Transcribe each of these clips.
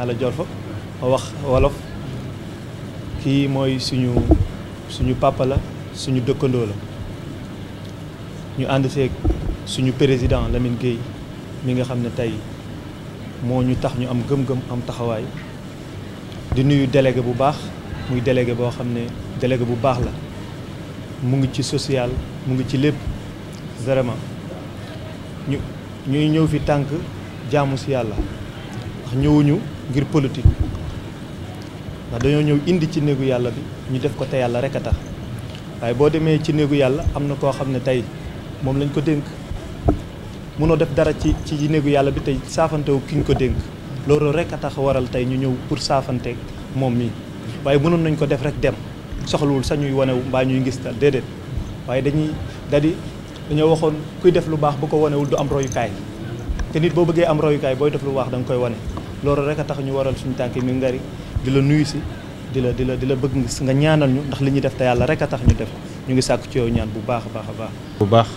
naa la Jolfo ma wax wolof kii mooy suñu papa la suñu dëkkandoo la ñu ànd seeg suñu président Lamine Gueye mi nga xam ne tey moo ñu tax ñu am gëm-gëm am taxawaay di nuyu délégué bu baax muy délégué boo xam ne délégué bu baax la mu ngi ci social mu ngi ci lépp vraiment ñuy ñëw fi tànk jaamu si yàlla ndax ñëwuñu ngir politique ndax dañoo ñëw indi ci néegu yàlla bi ñu def ko te yàlla rek a tax waaye boo demee ci néegu yàlla am na koo xam ne tey moom lañ ko dénk mënoo def dara ci néegu yàlla bi tey saafantewu ki ñu ko dénk loolu rek a tax waral tey ñu ñëw pour saafante moom mii waaye mënoon nañ ko def rek dem soxlawul sax ñuy wanewu mbaa ñuy ngis tal déedéet waaye dañoo waxoon kuy def lu baax bu ko wanewul du am royukaay te nit boo bëggee am royukaay booy def lu baax da nga koy wane loolu rek a tax ñu waral suñu tànk mi ngari di la nuyu si di la bëgg nga ñaanal ñu ndax li ñuy def te yàlla rek a tax ñu def ñu ngi sàkk ci yow ñaan bu baax a baax a baax. bu baax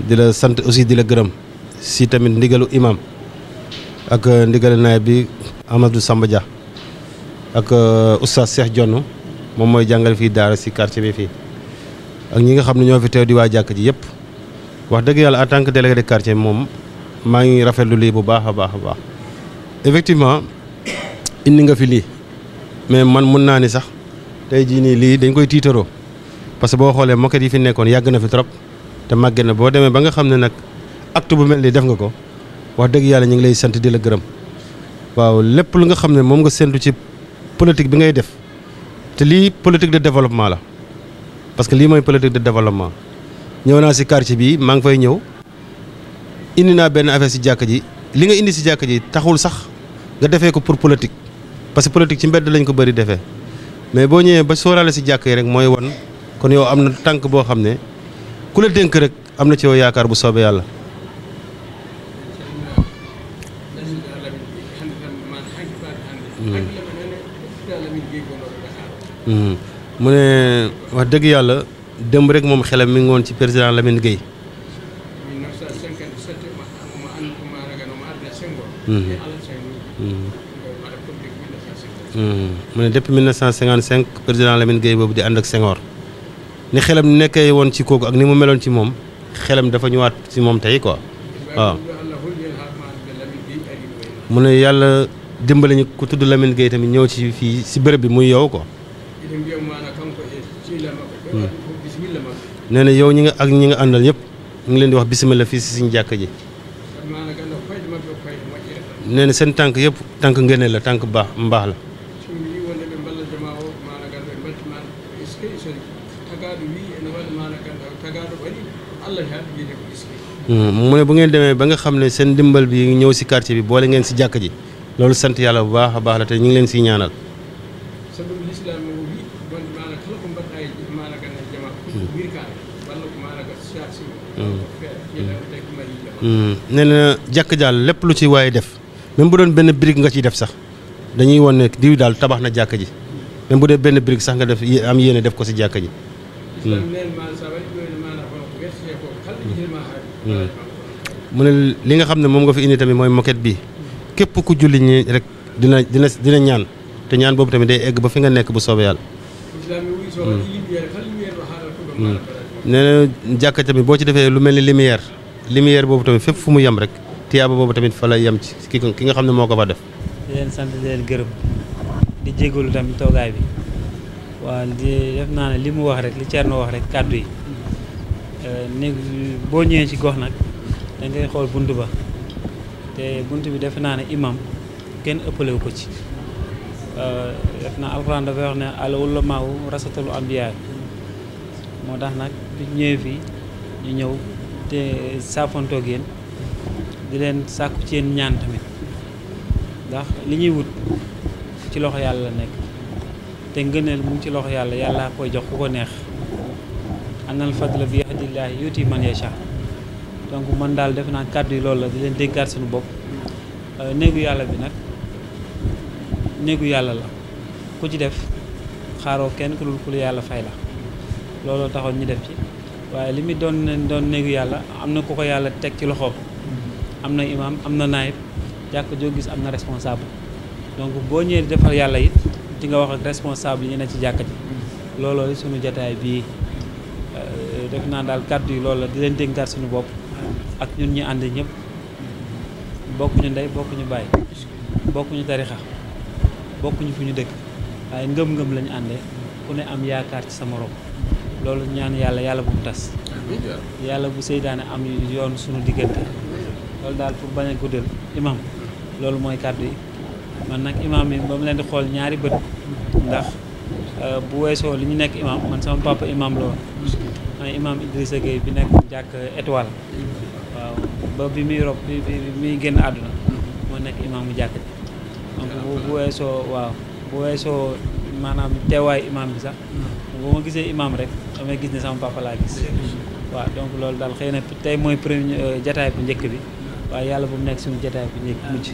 di la sant aussi di la gërëm si tamit ndigalu imam ak ndigalu naay bi Amadou Samba Dia ak oustaz Cheikh Jonn moom mooy jàngal fii daara si quartier bi fii ak ñi nga xam ne ñoo fi teew di waa jàkk ji yëpp wax dëgg yàlla en tant que délégué de quartier moom maa ngi rafetlu lii bu baax a baax a baax effectivement indi nga fi lii mais man mun naa ni sax tey jii nii lii dañ koy tiitaroo parce que boo xoolee moquette yi fi nekkoon yàgg na fi trop te màgget na boo demee ba nga xam ne nag acte bu mel nii def nga ko wax dëgg yàlla ñu ngi lay sant di la gërëm waaw lépp lu nga xam ne moom nga séntu ci politique bi ngay def te lii politique de développement la parce que lii mooy politique de développement ñëw naa si quartier bi maa ngi fay ñëw indi naa benn affaire si jàkk ji li nga indi si jàkk ji taxul sax nga defee ko pour politique parce que politique ci mbedd lañ ko bëri defee mais boo ñëwee ba sóoraale si jàkk yi rek mooy won kon yow am na tànk boo xam ne ku la dénk rek am na ci yow yaakaar bu soobee yàlla. mu ne wax dëgg yàlla démb rek moom xelam mi ngi woon ci président Lamine Gueye. mu ne depuis 1955 président Lamine Gueye boobu di ànd ak Senghor ni xelam nekkee woon ci kooku ak ni mu meloon ci moom xelam dafa ñëwaat ci moom tey quoi waaw. mu ne yàlla dimbali ñu ku tudd Lamine Gueye tamit ñëw ci fii si bërëb bi muy yow quoi. nee na yow ñi nga ak ñi nga àndal ñëpp ñu ngi leen di wax bisimilah fii si suñu jàkk ji. nee na seen tànk yëpp tànk ngene la tànk baax mbaax la. mu ne bu ngeen demee ba nga xam ne seen ndimbal bi ñëw si quartier bi boole ngeen si jàkk ji loolu sant yàlla bu baax a baax la te ñu ngi leen siy ñaanal. nee na jàkk daal lépp lu ci waaye def même bu doon benn brique nga ciy def sax dañuy won ne diw daal tabax na jàkk ji même bu dee benn brique sax nga def am yéene def ko si jàkk ji. mu ne li nga xam ne moom nga fi indi tamit mooy moquette bi képp ku julli ñi rek dina ñaan te ñaan boobu tamit day egg ba fi nga nekk bu soobee yàlla. nee na jàkka tamit boo ci defee lu mel ni lumière boobu tamit fépp fu mu yem rek tiyaaba boobu tamit fa lay yem ci ki nga xam ne moo ko fa def. di leen sant di leen gërëm di jégalu tamit toogaay bi waaw di def naa ne li mu wax rek li Thierno wax rek kàddu yi néeg boo ñëwee ci gox nag da ngay xool bunt ba te bunt bi defe naa ne imam kenn ëppalewu ko ci def naa alxuraan dafay wax ne al ulamaa rasatul anbiyaa moo tax nag bi ñëwee fii ñu ñëw te saafontoog yéen di leen sàkku ci yéen ñaan tamit ndax li ñuy wut ci loxo yàlla la nekk te ngëneel mu ngi ci loxo yàlla yàlla koy jox ku ko neex annal fadla bi yadillaahi yuti man yasha donc man daal def naa kàddu yi loolu la di leen dénkaat suñu bopp néegu yàlla bi nag néegu yàlla la ku ci def xaaroo kenn ku dul ku yàlla fay la looloo taxoon ñu def ci waaye li muy doon néegu yàlla am na ku ko yàlla teg ci loxoom am na imam am na naayib jàkk joo gis am na responsable donc boo ñëwee defal yàlla it di nga wax ak responsable yi ne ci jàkka ji looloo suñu jataay bii def naa daal kàddu yi loolu la di leen dénkaat suñu bopp ak ñun ñi ànd ñëpp bokkuñu ndey bokkuñu bàyyi bokkuñu tarixa bokkuñu fu ñu dëkk waaye ngëm-ngëm lañu àndee ku ne am yaakaar ci sa morom loolu ñaan yàlla bu mu tas yàlla bu seytaane am yoon suñu diggante loolu daal pour bañ a guddal imam loolu mooy kàddu yi man nag imam yi ba mu leen di xool ñaari bët ndax bu weesoo li ñu nekk imam man sama papa imam la woon mooy imam Idrissa Gueye bi nekk jàkk étoile waaw ba bi muy rob bi muy génn àdduna moo nekk imam mu jàkk donc bu weesoo waaw bu weesoo maanaam teewaay imam bi sax bu ma gisee imam rek damay gis ne sama papa laa gis waaw donc loolu daal xëy na tey mooy premier jataay bu njëkk bi waaye yàlla bu mu nekk suñu jataay bu njëkk mujj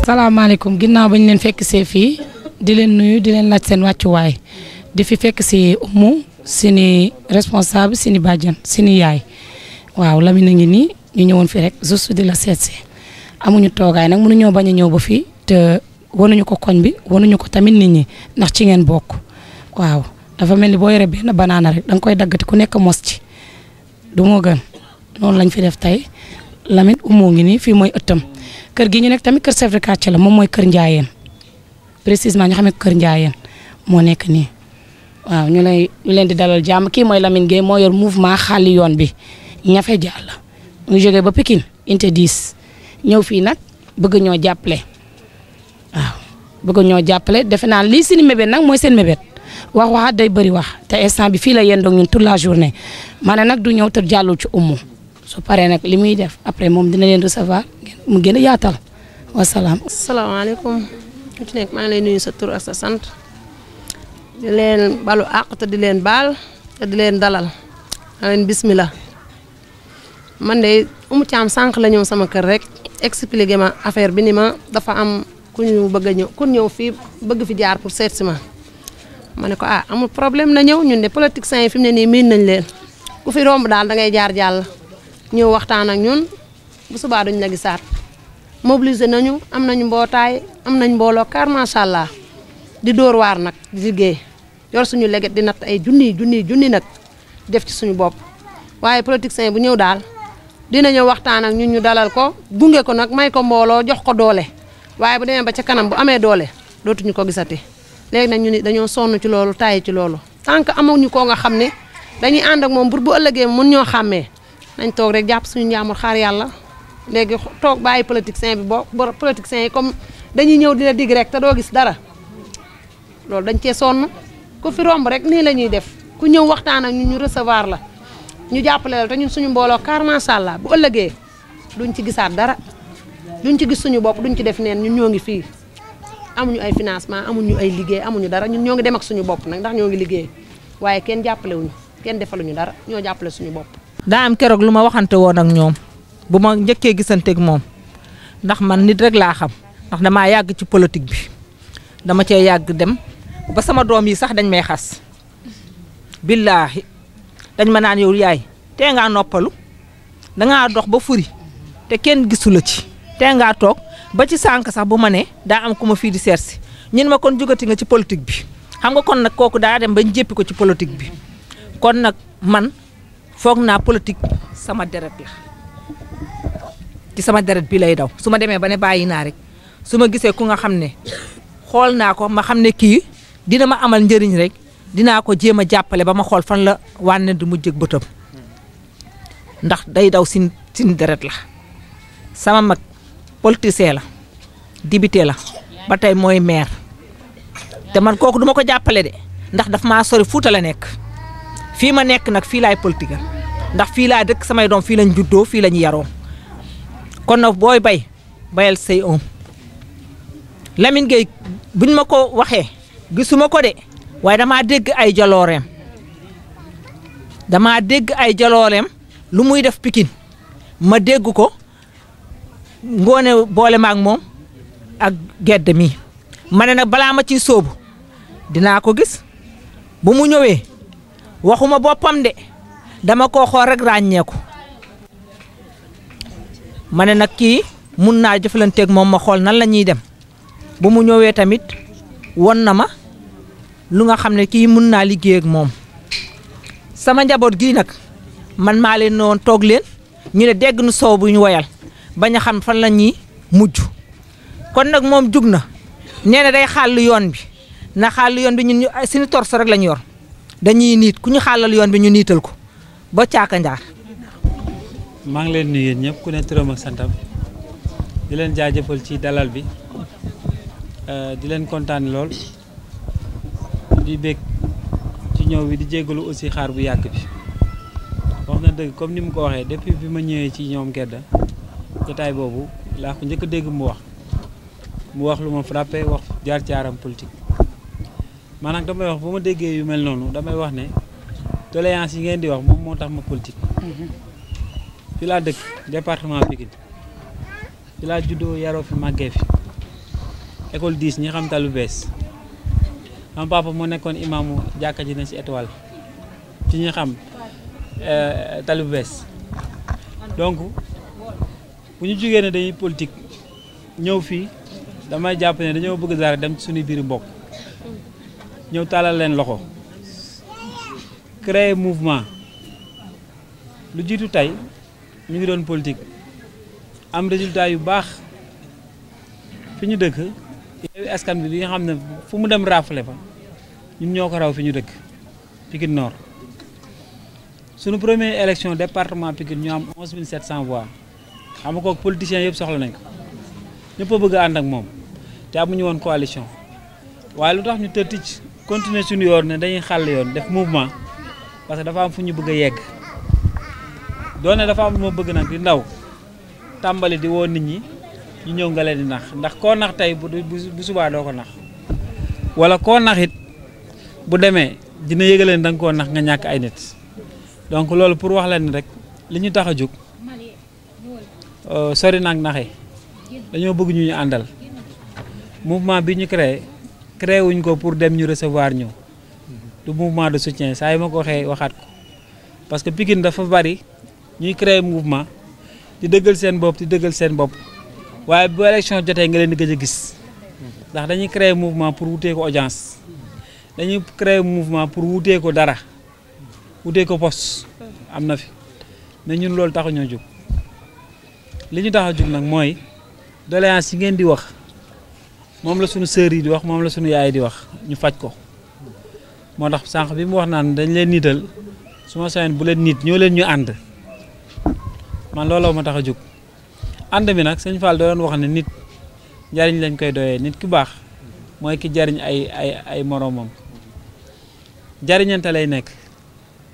salaamaaleykum ginnaaw bañ leen fekk see fii di leen nuyu di leen laaj seen wàccuwaay di fi fekk si Oumou sini responsable sini bàjjan sini yaay waaw Lamine a ngi nii ñu ñëwoon fi rek juste di la seet si amuñu toogaay nag mënuñoo bañ a ñëw ba fii te wanuñu ko koñ bi wanuñu ko tamit nit ñi ndax ci ngeen bokk waaw dafa mel ni boo yore benn banaana rek danga koy daggati ku nekk mos ci du moo gën noonu lañ fi def tey Lamine Oumou ngi nii fii mooy ëttam kër gi ñu nekk tamit kër chef de quartier la moom mooy kër Ndiayeen précisément ñu xam ne kër Ndiayeen moo nekk nii waaw ñu leen di dalal jàmm kii mooy Lamine Gueye moo yor mouvement xàlli yoon bi ñafe jàll mu jógee ba Pikine inte 10 ñëw fii nag bëgg ñoo jàppale waaw bëgg ñoo jàppale defe naa lii seen mébét nag mooy seen mébét wax waxaat day bëri wax te instant bi fii la yendoog ñun toute la journée ma ne nag du ñëw te jàllul ci Oumou su paree nag li muy def après moom dina leen recevoir mu gën a yaatal wasalaam. asalaamaaleykum ku ci nekk maa ngi lay nuyu sa tur ak sa sant di leen balu àq te di leen baal te di leen dalal na leen bismillah man de Oumou Thiam sànq la ñëw sama kër rek expliqué ma affaire bi ni ma dafa am ku ñu bëgg a ñëw ku ñëw fii bëgg fi jaar pour seet si ma ne ko amul problème na ñëw ñun de politiciens yi fi mu ne nii miin nañ leen ku fi romb daal da ngay jaar jàll ñëw waxtaan ak ñun bu subaa duñ la gisaat mobiliser nañu am nañu mbootaay am nañ mbooloo car macha allah di dóor waar nag di liggéey yor suñu leget di natt ay junni nag def ci suñu bopp waaye politicien bu ñëw daal dina ñëw waxtaan ak ñun ñu dalal ko gunge ko nag may ko mbooloo jox ko doole waaye bu demee ba ca kanam bu amee doole dootuñu ko gisati léegi nag ñu ni dañoo sonn ci loolu tàyyi ci loolu tant que amuñu koo nga xam ne dañuy ànd ak moom bu ëllëgee mën ñoo xàmmee nañ toog rek jàpp suñu njaamur xaar yàlla léegi toog bàyyi politicien bi boo politicien yi comme dañuy ñëw di la dig rek te doo gis dara loolu dañ cee sonn ku fi romb rek nii la ñuy def ku ñëw waxtaan ak ñun ñu recevoir la ñu jàppale la te ñun suñu mbooloo car macha allah bu ëllëgee duñ ci gisaat dara duñ ci gis suñu bopp duñ ci def neen ñun ñoo ngi fii amuñu ay financement amuñu ay liggéey amuñu dara ñun ñoo ngi dem ak suñu bopp nag ndax ñoo ngi liggéey waaye kenn jàppalewuñu kenn defaluñu dara ñoo jàppale suñu bopp. daa am keroog lu ma waxante woon ak ñoom bu ma njëkkee gisanteeg moom ndax man nit rek laa xam ndax damaa yàgg ci politique bi dama cee yàgg dem ba sama doom yi sax dañ may xas billaahi dañ ma naan yow yaay tee ngaa noppalu dangaa dox ba furi te kenn gisu la ci te ngaa toog ba ci sànq sax bu ma ne daa am ku ma fii di seet si ñun ma kon jugati nga ci politique bi xam nga kon nag kooku daa dem bañ jéppi ko ci politique bi kon nag man foog naa politique sama deret la ci sama deret bi lay daw su ma demee ba ne bàyyi naa rek su ma gisee ku nga xam ne xool naa ko ma xam ne kii dina ma amal njëriñ rek dinaa ko jéem a jàppale ba ma xool fan la wànne du mujj ak bëtam ndax day daw sin deret la sama mag politicien la député la ba tey mooy maire te man kooku duma ko jàppale de ndax daf maa sori Fuuta la nekk fii ma nekk nag fii laay politique ndax fii laa dëkk samay doom fii lañ juddoo fii lañ yaroo kon nag booy bayal say oom Lamine Gueye buñ ma ko waxee gisuma ko de waaye damaa dégg ay jalooreem lu muy def Pikine ma dégg ko ngoone boole ma ak moom ak gedd mi ma ne nag balaa ma ciy sóobu dinaa ko gis bu mu ñëwee waxuma boppam de dama koo xool rek ràññeeku ma ne nag kii mun naa jëflanteeg moom ma xool nan la ñuy dem bu mu ñëwee tamit won na ma lu nga xam ne kii mun naa liggéey ak moom sama njaboot gii nag man maa leen noon toog leen ñu ne dégg nu soow bu ñu woyal bañ a xam fan la ñuy mujj kon nag moom jug na nee na day xàll yoon bi na xàll yoon bi ñun ñu suñu torso rek la ñu yor dañuy niit ku ñu xàllal yoon bi ñu niital ko ba caaka njaar. maa ngi leen nuyu yéen ñëpp ku ne turam ak santam di leen jaajëfal ci dalal bi di leen kontaan lool di bég ci ñëw bi di jéggalu aussi xaar bu yàgg bi wax na dëgg comme ni mu ko waxee depuis bi ma ñëwee ci ñoom Gedda jotaay boobu laa ko njëkk a dégg mu wax lu ma frappé wax jaar-jaaram politique maanaam damay wax bu ma déggee yu mel noonu damay wax ne doléance yi ngeen di wax moom moo tax ma politique fi laa dëkk département Pikine fi laa juddoo yaroo fi màggee fi école 10 ñi xam talu bees sama papa moo nekkoon imaamu jàkka ji ne ci étoile ci ñi xam talu bees donc bu ñu jugee ne dañuy politique ñëw fii damay jàpp ne dañoo bëgg dara dem ci suñu biir mbokk ñëw tàllal leen loxo créer mouvement lu jiitu tey ñu ngi doon politique am résultat yu baax fi ñu dëkk Yewwi Askan Wi bi nga xam ne fu mu dem rafle fa ñun ñoo ko raw fi ñu dëkk Pikine Nord suñu première élection département Pikine ñu am 11700 voix xam nga kooku politiciens yëpp soxla nañ ko ñëpp a bëgg a ànd ak moom te amuñu woon coalition waaye lu tax ñu tëttic continuer suñu yoon ne dañuy xàll yoon def mouvement parce que dafa am fu ñu bëgg a yegg doone dafa am lu ma bëgg nag di ndaw tàmbali di woo nit ñi ñu ñëw nga leen di nax ndax koo nax tey bu subaa doo ko nax wala koo nax it bu demee dina yëgaleen da nga koo nax nga ñàkk ay nit donc loolu pour wax leen rek li ñu tax a jóg sori nag naxe dañoo bëgg ñu àndal mouvement bi ñu créé wuñ ko pour dem ñu recevoir ñu du mouvement de soutien saa yi ma ko waxee waxaat ko parce que Pikine dafa bari ñuy créer mouvement di dëggal seen bopp waaye bu élection jotee nga leen di gëj a gis ndax dañuy créer mouvement pour wutee ko audience dañuy créer mouvement pour wutee ko dara wutee ko poste am na fi mais ñun loolu taxu ñoo jóg li ñu tax a jóg nag mooy doléance yi ngeen di wax moom la suñu sœur yi di wax moom la suñu yaay di wax ñu faj ko moo tax sànq bi mu wax naan dañ leen niital su ma sañoon bu leen nit ñoo leen ñu ànd man looloo ma tax a jóg ànd mi nag sëñ Fall da doon wax ne nit njariñ lañ koy doyee nit ki baax mooy ki jariñ ay moroomam jariñante lay nekk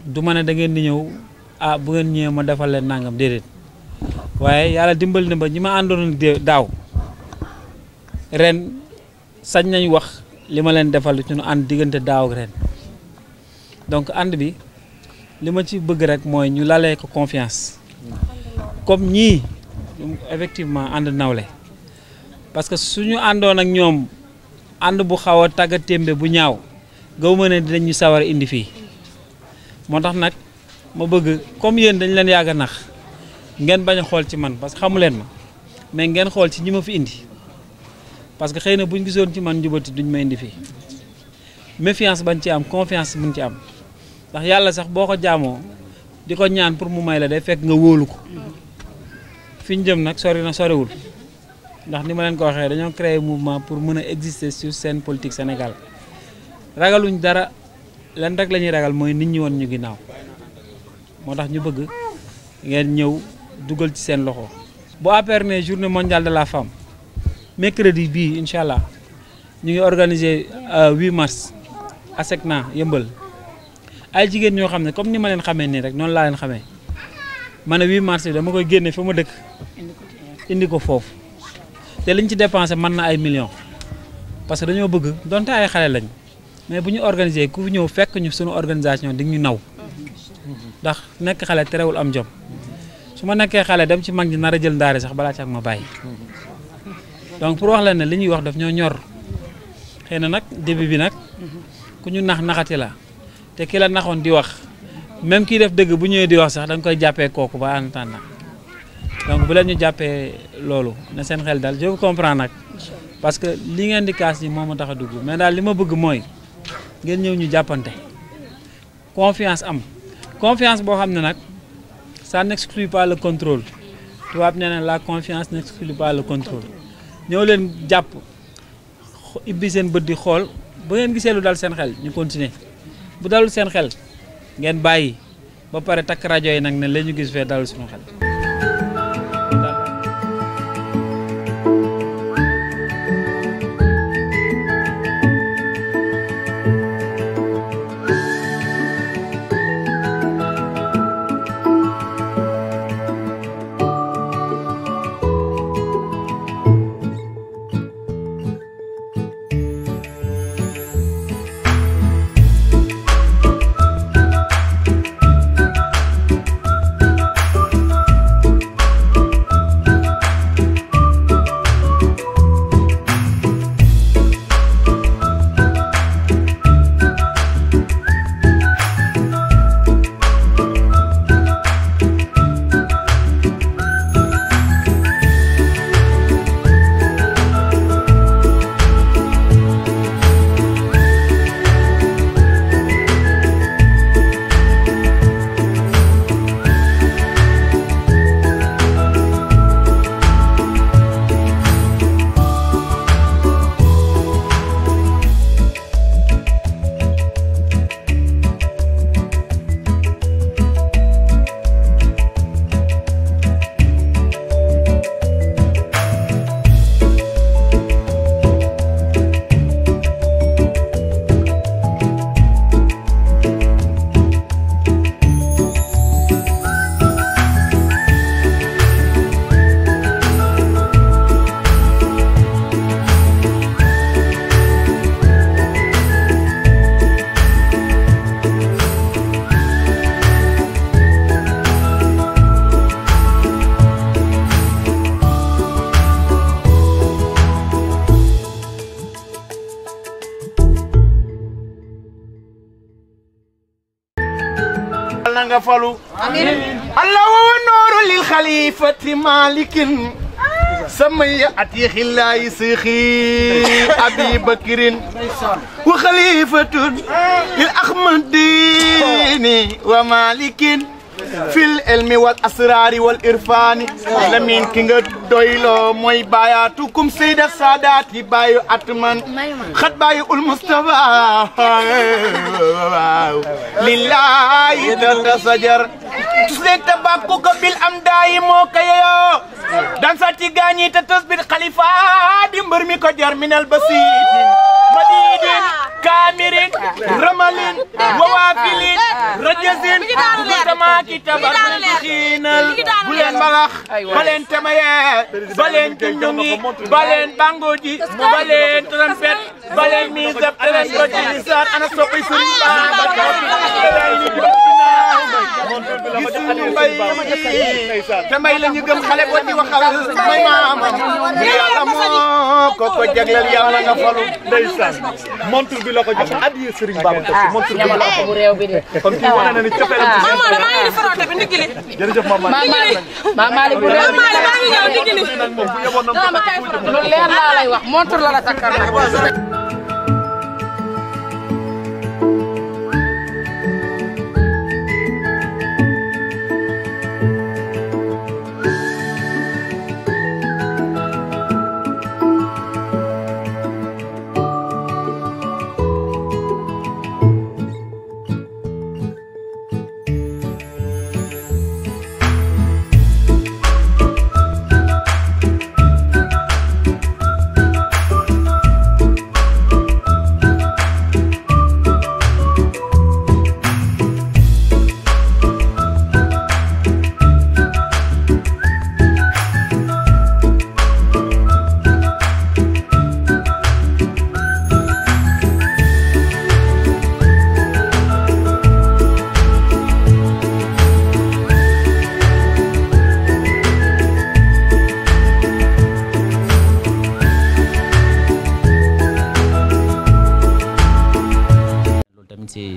du ma ne da ngeen di ñëw bu ngeen ñëwee ma defal leen nangam déedéet waaye yàlla dimbali na ba ñi ma àndoon daaw ren sañ nañ wax li ma leen defal ci nu ànd diggante daaw ak ren donc ànd bi li ma ci bëgg rek mooy ñu lalee ko confiance comme ñii effectivement ànd nawle parce que suñu àndoon ak ñoom ànd bu xaw a tagga témbe bu ñaaw gaw ma ne dinañ ñu sawar a indi fii moo tax nag ma bëgg comme yéen dañ leen yàgg a nax ngeen bañ a xool ci man parce que xamu leen ma mais ngeen xool ci ñi ma fi indi parce que xëy na buñ gisoon ci man njubati duñ ma indi fii méfiance bañ ci am confiance buñ ci am ndax yàlla sax boo ko jaamoo di ko ñaan pour mu may la day fekk nga wóolu ko fi ñu jëm nag sori na soriwul ndax ni ma leen ko waxee dañoo créer mouvement pour mën a exister sur scène politique Sénégal ragaluñ dara leen rek la ñuy ragal mooy nit ñi woon ñu ginnaaw moo tax ñu bëgg ngeen ñëw dugal ci seen loxo. bu APR ne journée mondiale de la femme mercredi bii incha allah ñu ngi organiser 8 mars ASECNA yëmbal ay jigéen ñoo xam ne comme ni ma leen xamee nii rek noonu laa leen xamee ma ne 8 mars bi dama koy génne fa ma dëkk indi ko foofu te liñ ci dépensé mën na ay millions parce que dañoo bëgg donte ay xale lañ mais bu ñu organiser ku ñëw fekk ñu sunu organisation di ñu naw ndax nekk xale terewul am jom su ma nekkee xale dem ci mag ñi nar a jël ndaare sax balaa ci ak ma bàyyi donc pour wax leen ne li ñuy wax daf ñoo ñor xëy na nag début bi nag ku ñu naxati la te ki la naxoon di wax même kii def dëgg bu ñëwee di wax sax da nga koy jàppee kooku ba en attendant donc bu leen ñu jàppee loolu na seen xel daal je comprends nag parce que li ngeen di kaas ni moo ma tax a dugg mais daal li ma bëgg mooy ngeen ñëw ñu jàppante confiance am confiance boo xam ne nag ça n'exclut pas le contrôle tubaab nee na la confiance n'exclut pas le contrôle ñëw leen jàpp ibbi seen bët di xool ba ngeen gisee lu dal seen xel ñu continuer bu dalul seen xel ngeen bàyyi ba pare takk rajo yi nag ne la ñu gis fee dalul suñu xel. nga falu Allahu nuru lil khalifati malikin samay atixillahi sikhi abi bakrin wa khalifatun lil ahmadini wa malikin fil ilmi wal asrari wal irfani lamin ki nga doylo moy bayatukum sayda sadati bayu atman khat bayu ul mustafa lillahi tasajar tuslen tabakku bil amdayi mo kayo dan sati gani ta tasbir khalifa di mbeur mi ko jar minal basit madidin kamirin ramalin wawafilin rajazin sama kita barkinal bulen balax balen tamaye balen tundungi balen bangoji balen trompet balen mizab telen ko ci sar ana sopay serigne ba gisuñu mbay te mbay la ñu gëm xale boo ci waxal may maamam yàlla moo ko jagleel yàlla nga falu ndeysaan montre bi la ko jox adiya Serigne Babacar Sy montre bi la ko bu réew bi de kon kii wane na ni cofeelam ci mama dama ngi frotte bi ndigili jërëjëf mama Malick bu réew bi maa ngi ñëw ndigili nag moom bu yeboon na dama kay frotte lu leer laa lay wax montre la la takkal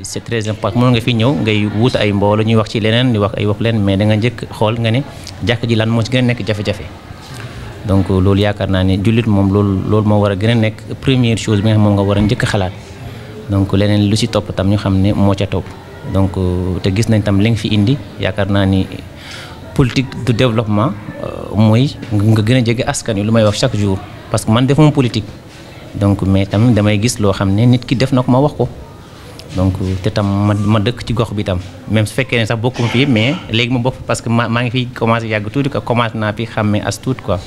c'est très important mën nga fi ñëw ngay wut ay mbooloo ñuy wax ci leneen di wax ay wax leen mais da nga njëkk xool nga ne jàkk ji lan moo ci gën a nekk jafe-jafe donc loolu yaakaar naa ne jullit moom loolu moo war a gën a nekk première chose bi nga xam moom nga war a njëkk xalaat donc leneen lu ci topp tam ñu xam ne moo ca topp donc te gis nañ tam li nga fi indi yaakaar naa ni politique de développement mooy nga gën a jege askan wi lu may wax chaque jour parce que man defuma politique donc mais tam damay gis loo xam ne nit ki def na ko ma wax ko donc te tam ma dëkk ci gox bi tam même su fekkee ne sax bokkuma fi mais léegi ma bopp parce que maa ngi fi commencé yàgg tuuti ko commencé naa fi xàmmee as tuut quoi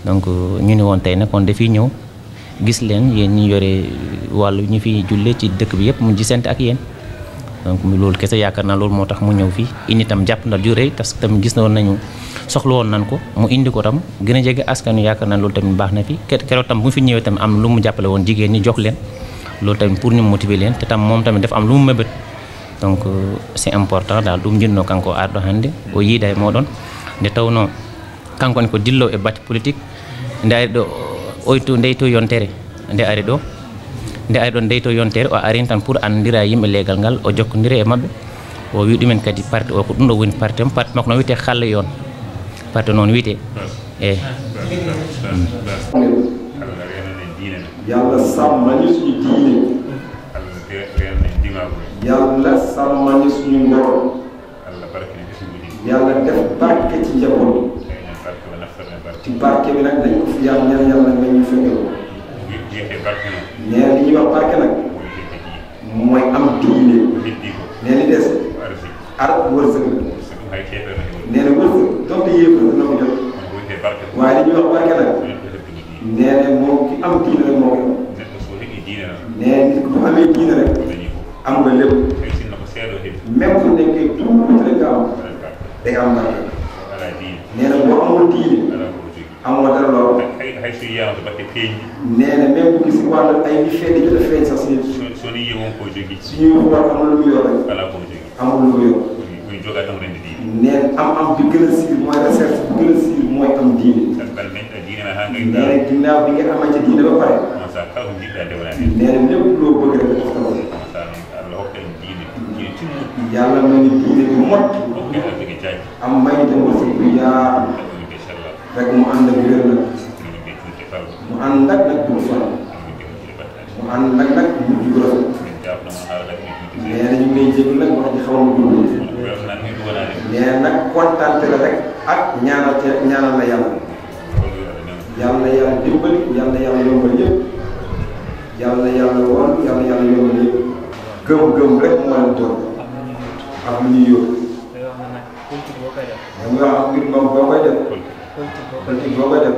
donc ñu ne woon tey nag kon dafiy ñëw gis leen yéen ñi yore wàllu ñu fi julle ci dëkk bi yëpp mu gisante ak yéen donc loolu kese yaakaar naa loolu moo tax mu ñëw fii indi tam jàpp na du rëy parce que tam gis na woon nañu soxla woon nañ ko mu indi ko tam gën a jege askan wi yaakaar naa loolu tamit baax na fi keroog tam bu fi ñëwee tam am lu mu jàppale woon jigéen ñi jox leen loolu tamit pour ñu motiver leen te tam moom tamit dafa am lu mu mébét donc c'est important daal ɗum jinno kanko arɗo hannde o yiiday moɗon nde tawno kankone ko dillo e batte politique nde ari ɗo oyto ndeyto yontere nde ari ɗo ndeyto yontere o arini tan pour anndira yimɓe leegal ngal o jokkodira e maɓɓe o wi ɗumen kadi parti o ko ɗum ɗo woni parti o parti makko noon wiyete xalla yon parti noon wiyete eyi yàlla sàmmani suñu diine yàlla sàmmani suñu ngor yàlla def barke ci njaboot ci barke bi nag dañ ko fi yàlla ñaan yàlla nga ñu fekkal nee li ñuy wax barke nag mooy am diine nee li des ar wërsëg la nee na wërsëg donte yépp na ko jot waaye li ñuy wax barke nag nee na moom ki am diine rek moo ko nee nit ku amee diine rek am nga lépp même bu nekkee tuuti rek nga am day am barke nee na boo amul diine amoo dara lool nee na même bu gis wàllu ay li feeñ jot a feeñ sax suñuy xool amul lu mu yor rek amul lu mu yor nee na am bi gën a siiw mooy recherche bu gën a siiw mooy am diine nee na ginnaaw bi nga amante diine ba pare nee na lépp loo bëgg rek dafa taw yàlla na ni diine bi mot am may itam wërsëg bu yaa rek mu ànd ak wér nag mu ànd ak nag bu fan mu ànd ak nag mujj bu rafet nee na ñu ngi lay jéggi nag wax ji xaw ma gudd nee na nag kontaan la rek ak ñaanal la yàlla yàlla yàlla dimbali yàlla yàlla yombal yëpp yàlla yàlla woon yàlla yàlla yombal yëpp gëm-gëm rek moo leen doon ak lu ñuy yóbbu dañuy wax ak mbir moom boo koy def politique boo koy def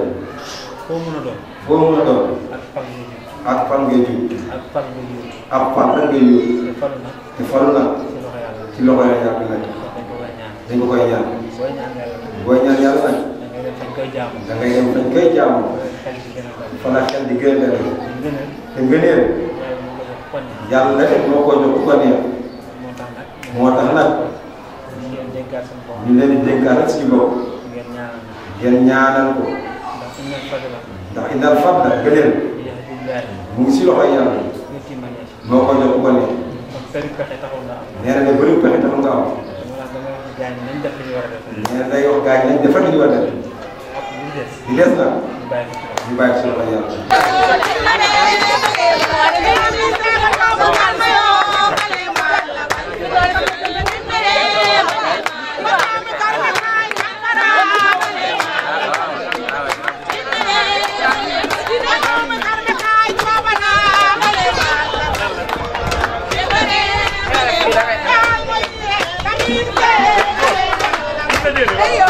foo mën a doon ak fan ngay jub ak fan rek ngay yóbbu te falu nag ci loxo yàlla nag dañ ko koy ñaan booy ñaan yàlla nag da ngay dem fañ koy jaamu fa la xel di gën a te ngëneel yàlla moo ko jox ku ko neex moo tax nag ñu leen di dénkaat rek suñu bopp ngeen ñaanal ko ndax innal fadla gëneel mu ngi si loxoy yàlla moo ko jox ko ne nee na ne bëri pexe taxul nga am nee na day wax gaañ nañ defar li ñu war a def di des nag ñu bàyyi si loxoy yàlla Hey,